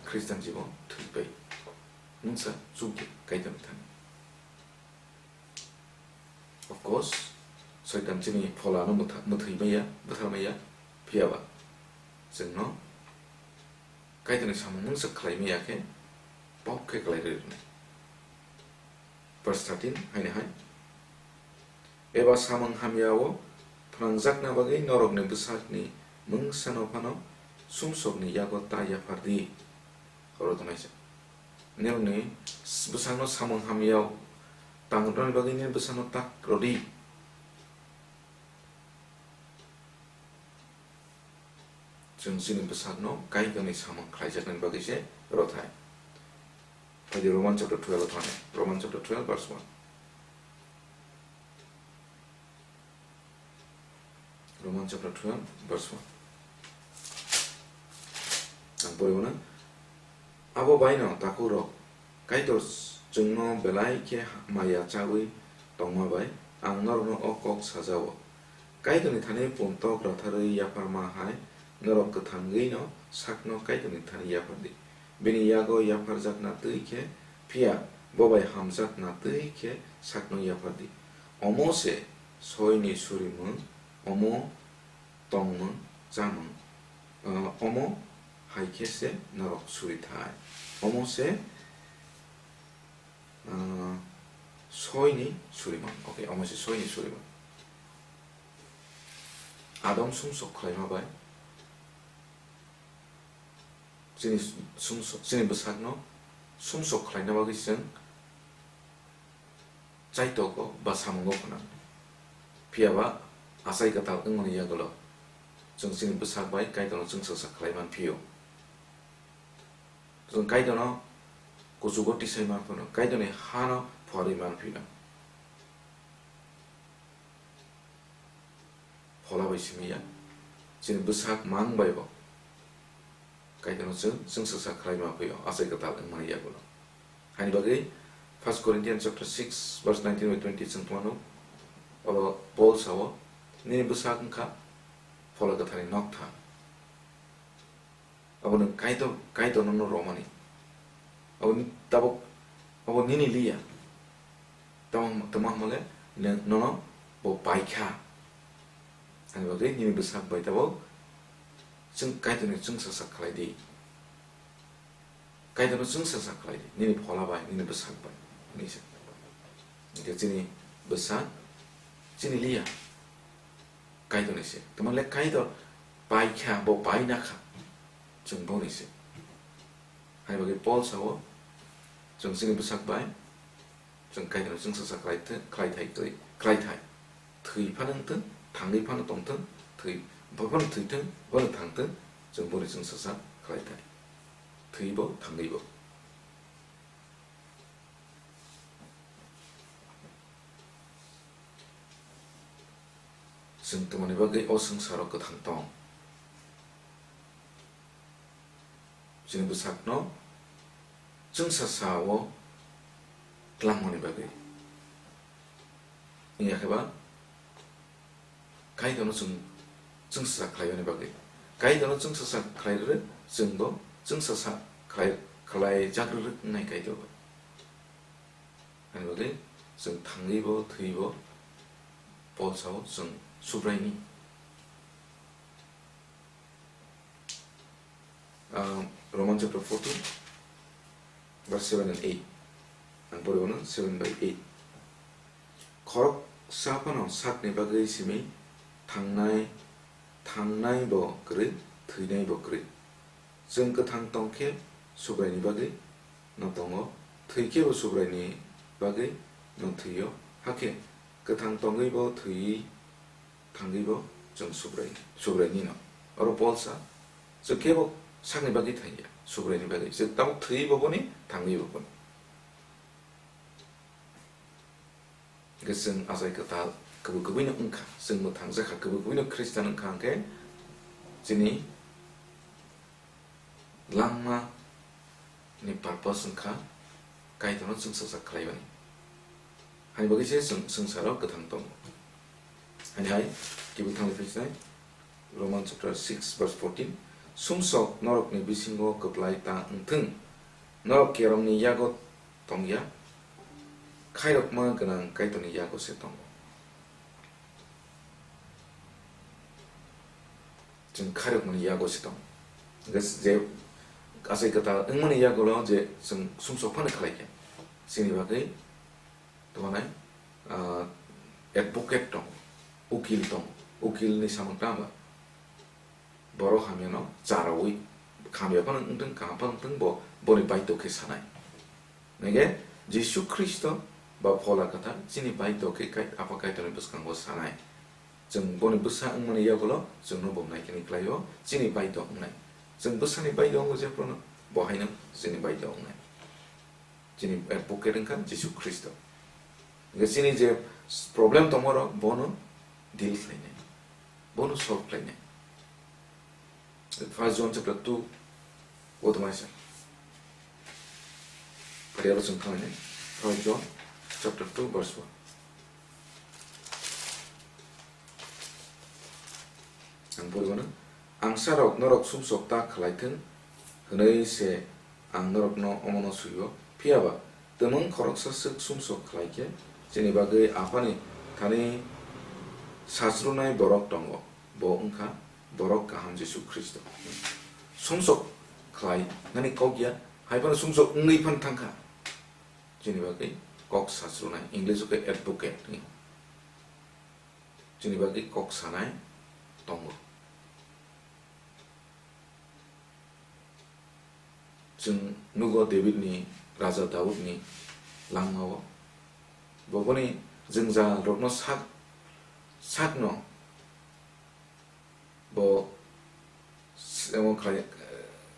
Khristian jibon thwi pai. Mungsa chukdi Kaitorni thani. Of course, Soitan chini pholano mwtha-, mwthwi maya, bwthar maya, phiya ba chwngno Kaitorni samung mungsa khlai maya khe, off khe klai rwi rwnai. Verse thirteen haino hai, eba samung hamya o phnangjakna bagwi norokni bwsakni mungsano phano sumsokni yago ta yaphar di. Oro tongnaisa. Nini bwsakno samung hamya o tang rwna bagwi nini bwsakno ta rw di. Chwng chini bwsakno Kaitorni samung khlaijaknani bagwi se rw thai. Phaidi Roman chapter twelve o thani. Roman chapter twelve verse one. Roman chapter twelve verse one. Ang pori mano. Abo baino takhuk rok, Kaitor chwngno belai khe maya chawi tongma bai ang norokno o kok sajao. Kaitorni thani puntok ratharwi yapharma hai norok kwthangwi'-no sakno Kaitorni thani yaphar di. Bini yago yapharjakna twi khe, phiya bo bai hamjakna twi khe sakno yaphar di. Omo se soini surimung, omo tongmung, chamung, ah, omo hai khe se norok suri thai. Omo se, ah, soini surimung. Okay, omo se soini surimung. Adam sumsok khlaima bai chini sumsok, chini bwsakno sumsok khlaina bagwi chwng chaitogo ba samungo phano. Phiya ba achai kwtal wngmani yagulo chwng chini bwsak bai Kaitorno chwngsacha khlai man phio. Chwng Kaitorno kuchugo tisai man phano, Kaitorni hano phuarwi man phino. Phola bai simi ya, chini bwsak mang bai bo Kaitorno chwng, chwngsacha khlai ma phio, achai kwtal wngmani yagulo. Haini bagwi First Corinthians chapter six verse nineteen bai twenty chwng phano, oro Paul sao, "Nini bwsak wngkha Phola Kwtharni nokthang." Abo nwng Kaitor, Kaitorno no romani. Abo ni-, tabuk, abo nini liya. Tamo, tamo hwnmale nwng, nono bo paikha. Ani bagwi nini bwsak bai tabuk chwng Kaitorni chwngsacha khlai di. Kaitorno chwngsacha khlai di. Nini phola bai, nini bwsak bai. Hwnwi sa. Hwnkhe chini bwsak, chini liya. Kaitorni se. Tamo le Kaitor paikha, bo paina kha. Chwng boni se. Hai bagwi Paul sao, chwng chini bwsak bai, chwng Kaitorno chwngsacha khlai thai, khlai thai, khlai, khlai thai. Thwi phano wng thung, thangwi phano tong thung, thwi, bo phano thwi thung, bono thang thung, chwng boni chwngsacha khlai thai. Thwi bo, thangwi bo. Chwng tongmani bagwi o swngcharo kwthang tong. Chini bwsakno chwngsasao tlangmani bagwi. Wngya khe ba Kaitorno chwng chwngsacha khlaimani bagwi. Kaitorno chwngsacha khlai rwrwk, chwngbo chwngsasa khlai, khlaijak rwrwk wngnai Kaitor bai. Ani bagwi chwng thangwibo, thwibo, Paul sao chwng Subraini. Ah, Roman chapter fourteen, verse seven and eight. Ang poribo no seven by eight. Khoroksa phano sakni bagwi simi thangnai, thangnai bo kwrwi, thwinai bo kwrwi. Chwng kwthang tong khe Subraini bagwi no tongo, thwi khe bo Subraini bagwi no thwio. Hakhe kwthang tongwi bo thwiwi thangwi bo chwng Subrai, Subraini no. Oro Paul sa, chwng khe bo sakni bagwi thangya, Subraini bagwi. Chwng tabuk thwi bo boni, thangwi bo boni. Hwnkhe chwng achai kwtal kwbwi kwbwino wngkha, chwng mwthangjakha, kwbwi kwbwino Christian wngkha hwnkhe chini langma ni purpose wngkha Kaitorno chwngsacha khlaimani. Hani bagwi se chwng swngcharo kwthang tongo. Hani hai kibu thangwi phaisnai Roman chapter six verse fourteen, "Sumsok norokni bisingo kwplai ta wngthwng, norok kerongni yago tongya, khairokma gwnang Kaitorni yago se tongo." Chwng khairokmani yago se tong. Hwnkhe je, Achai kwtal wngmani yagulo je chwng sumsok phano khlai khe, chini bagwi tongmani, ah, advocate tongo, ukil tongo, ukil ni samung tamo ba? Borok hamyano charawi, hamya phano wngthwng, kaham phano wngthwng, bo boni baidhok khe sanai. Nege Jisu Khristo ba Phola Kwthar chini baidhok khe Kai-, Apha Kaitorni bwskango sanai. Chwng boni bwsa wngmani yagulo chwngno bo naikhe ni khlaio, chini baidhok wngnai. Chwng bwsani baidhok wngo jephruno, bo haino chini baidhok wngnai. Chini advocate wngkha Jisu Khristo. Hingkhe chini je problem tongmarok bono deal khlainai, bono solve khlainai. First John chapter two, o tongmani sa. Parialo chwng thangni First John chapter two verse one. Ang poribo na, "Angsarok norok sumsok ta khlai thung," hwnwi se ang norokno omono swi-o. Phiya ba, twmwng khoroksa swk sumsok khlai khe, chini bagwi Aphani thani sachrunai borok tongo, bo wngkha borok kaham Jisu Khristo. Sumsok khlai nani kok ya, hai phano sumsok wngwi phan thangkha. Chini bagwi kok sachrunai, English o khe advocate hwnwi. Chini bagwi kok sanai tongo. Chwng nugo David ni, Raja Daud ni langmao. Bo boni jwngjal rokno sak, sakno bo s-, emo khlai, eh,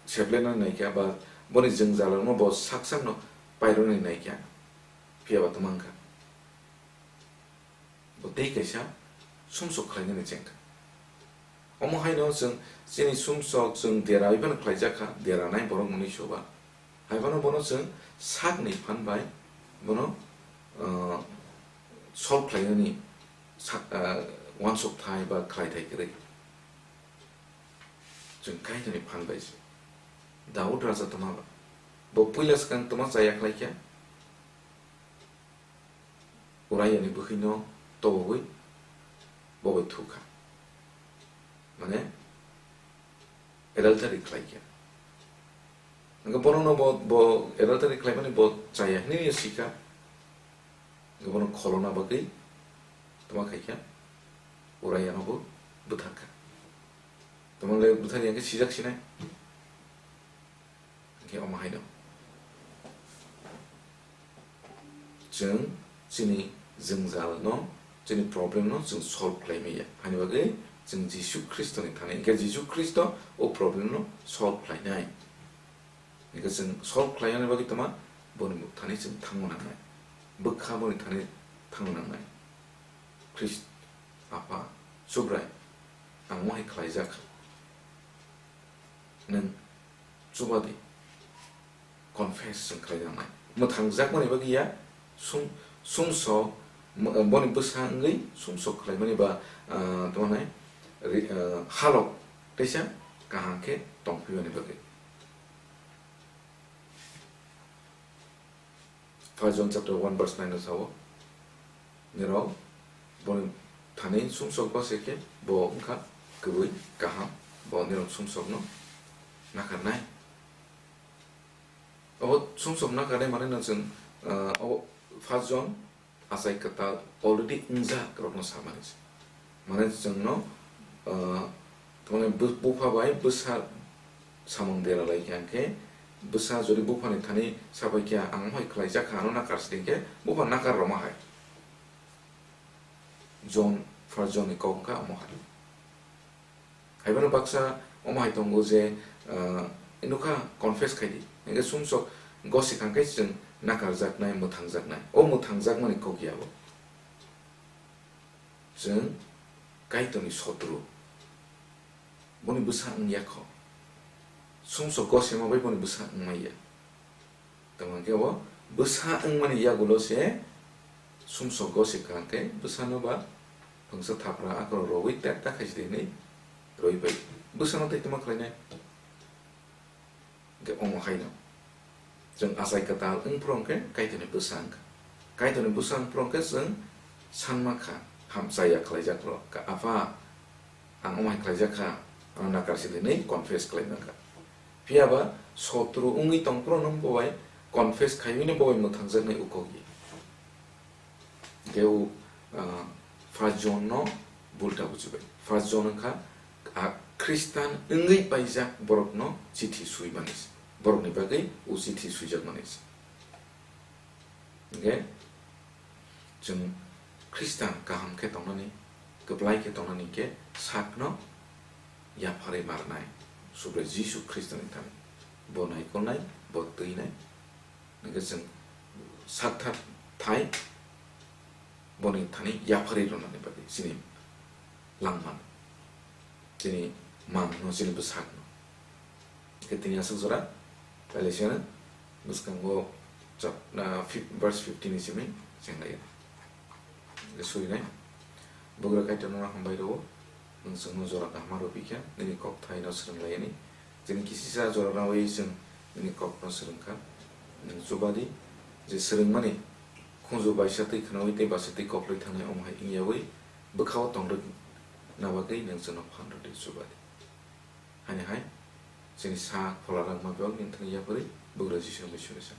seplaina naikha, ba boni jwngjal rokno bo sak sakno pairwna naikha. Phiya ba twmang kha. Bo tei kaisa sumsok khlainani chengkha. Omo haino chwng chini sumsok chwng dera bai phano khlaijak kha, dera nai borok mwnwi soba. Hai phano bono chwng sakni phan bai bono, ah, solve khlainani sak, ah, uansuk thai ba khlai thai kwrwi. Chwng Kaitorni phan bai se. Daud raja tongma ba. Bo puila swkang tongma chaya khlai kha. Uriah ni bwkhwino tobogwi bo bai thukha. Mane, adultery khlai kha. Hwnkhe bono no bo, bo adultery khlaimani bo chaya hinwi sikha. Hwnkhe bono kholona bagwi tama khaikha, Uriah no bo bwtharkha. Tamo le bwthar ya khe sijak sinai. Hwnkhe omo haino chwng chini jwngjal no, chini problem no chwng solve khlai maya. Hani bagwi chwng Jisu Khristo ni thani. Hwnkhe Jisu Khristo o problem no solve khlai nai. Hwnkhe chwng solve khlai nani bagwi tama boni thani chwng thangma nangnai. Bwkha boni thani thangma nangnai. Khrist, Apha, Subrai, ang mohai khlaijak. Nwng chuba di, confess chwng khlai nangnai. Mwthangjakmani bagwi ya, sum-, sumsok, m-, boni bwsa wngwi sumsok khlaimani ba, ah, tamo nai, ri-, ah, halok teisa kaham khe tongphimani bagwi. First John chapter one verse nine o sao, nirok boni thani sumsok ba se khe bo wngkha kwbwi kaham, bo nirok sumsokno nakarnai. Obo sumsok nakarnai mane no chwng, ah, obo First John achai kwtal already wngjak rokno samani se. Mane chwngno, ah, tamni bu-, bupha bai bwsa samung dera lai kha, hwnkhe bwsa jodi buphani thani sabai kha, "Ang mohai khlaijak kha," ano nakar sidi khe bupha nakar rwma hai. John, First John ni kok wngkha omo hai. Haiphano baksa omo hai tongo je, ah, nukha confess khai di. Hingke sumsok gosi kha khe chwng nakarjaknai, mwthangjaknai. O mwthangjakmani kok ya bo. Chwng Kaitorni sotru. Boni bwsa wngya kho. Sumsok gosima bai boni bwsa wngmaya. Tamo hwnkhe o bwsa wngmani yagulo se sumsok gosi kha hwnkhe bwsano ba phwngsa thapra akhoro rwui tek ta khaisi de hinwi rwui pai. Bwsano tei tamo khlainai? Hwnkhe omo haino chwng achai kwtal wng phuru hwnkhe Kaitorni bwsa wngkha. Kaitorni bwsa wng phuru hwnkhe chwng sanma kha, hamchaya khlaijak rw kha, "Apha, ang omo hai khlaijak kha, ano nakar sidi," hinwi confess khlai man kha. Phiya ba sotro wngwi tong phuru no bo bai confess khaiwi no bo bai mwthangjaknai ukok ye. Hwnkhe o, ah, first John no bulta bujibai. First John wngkha, ah, Khristan wngwi paijak borokno chithi swi mani se. Borokni bagwi o chithi swijak mani se. Hwnkhe chwng Khristan kaham khe tongnani, kwplai khe tongnani khe sakno yapharwi marnai, Subrai Jisu Khristoni thani. Bo naikolnai, bo twinai, hwnkhe chwng sakthar thai, boni thani yapharwi rwnani bagwi chini langmano, chini manno, chini bwsakno. Hwnkhe tini aswk jora, Galatiano bwskango chap-, ah, fif-, verse fifteen ni simi chenglaio. Hwnkhe surinai, Bugra Kaitorno hambai rwo, nwng chwngno jora kaham rwphi kha, nini kokthaino swrwng laiyani. Chini kisisa jora nawi chwng nini kokno swrwng kha. Nwng chuba di, je swrwngmani khunju baisa twi khnaui tei basa twi kokloi thangnai, omo hai wng yaui bwkhao tong rwna bagwi nwng chwngno phan rw di, chuba di. Haini hai chini sak phola rangma bebak nini thani yapharwi Bugra Jisu bai suri sa.